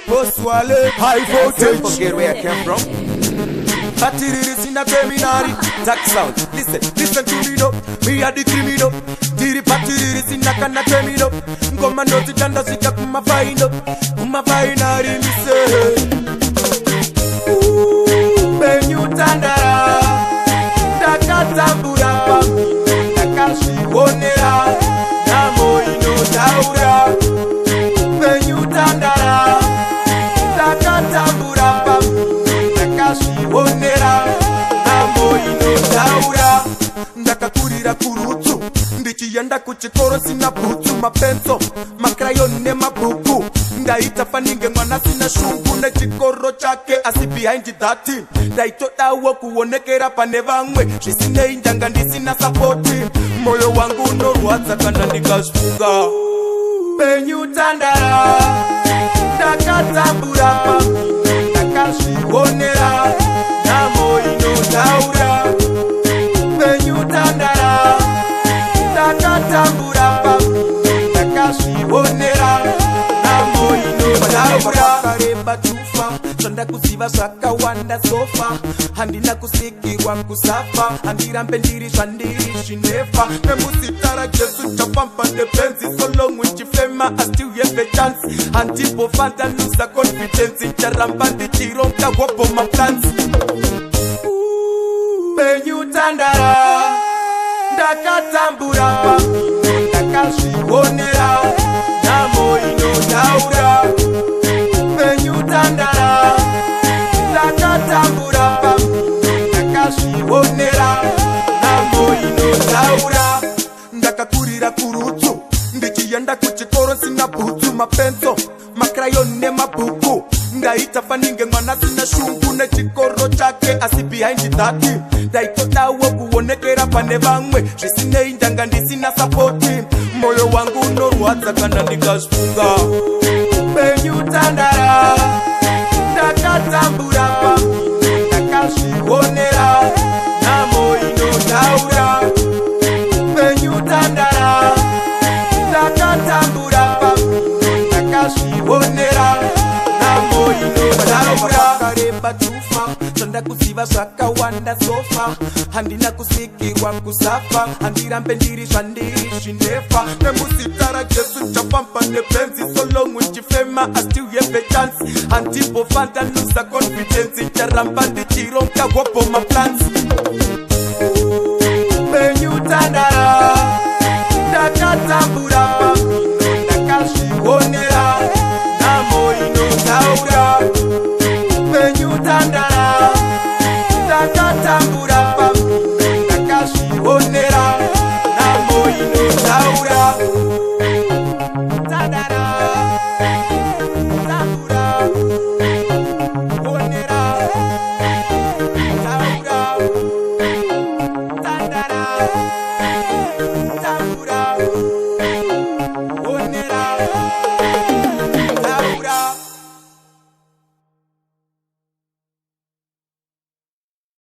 Boss Wale, high I can't voltage. Forget where I came from. Patiriri terminari. Dark sound. Listen, listen to me now. Me a the criminal. Tiri patiriri sina kana terminal. Ngoma ndozitanda svika kumafaino. Kumafainari mise. Penyu tandara. Ndakatambura pamhino, ndakazvionera. Nhamo inotaura. Penyu tandara. Ndakatambura pamhino, ndakazvionera. Nhamo inotaura. Ndakakurira kurutsu, ndichienda kuchikoro sina bhutsu, mapenso, makrayoni nemabhuku. Ndaita faninge mwana sina shungu nechikoro chake, asi behind that ndaitodawo kuonekera pane vamwe. Zvisinei, ndanga ndisina support. Moyo wangu unorwadza kana ndikazvifunga. Penyu tandara, ndakatambura pamhino, ndakazvionera. Nhamo inotaura. Penyu tandara, ndakatambura pamhino, ndakazvionera. Nhamo inotaura. Kareba tufa, zvandakuziva zvakawanda so far. Handina kusikirwa kusafa, handirambe ndiri zvandiri zvinefa. Nemuzita raJesu chafamba nebenzi. So long uchifema, I still have a chance. Handimbofa ndaluza confidence, charamba ndichironga hopo maplans. Penyu tandara, ndakatambura pamhino, ndakazvionera. Nhamo inotaura. Penyu tandara, ndakatambura pamhino, ndakazvionera. Nhamo inotaura. Ndakakurira kurutsu, ndichienda kuchikoro sina bhutsu, mapenso, makrayoni nemabhuku. Ndaita faninge mwana sina shungu nechikoro chake, asi behind that ndaitodawo kuonekera pane vamwe. Zvisinei, ndanga ndisina support. Moyo wangu unorwadza kana ndikazvifunga. Penyu tandara, ndakatambura pamhino, ndakazvionera. Nhamo inotaura. Penyu tandara, ndakatambura pamhino, ndakazvionera. Nhamo inotaura. Kareba tufa, zvandakuziva zvakawanda so far. Handina kusikirwa kusafa, handirambe ndiri zvandiri zvinefa. Nemuzita raJesu chafamba nebenzi. So long uchifema, I still have a chance. Handimbofa ndaluza confidence, charamba ndichironga hopo maplans.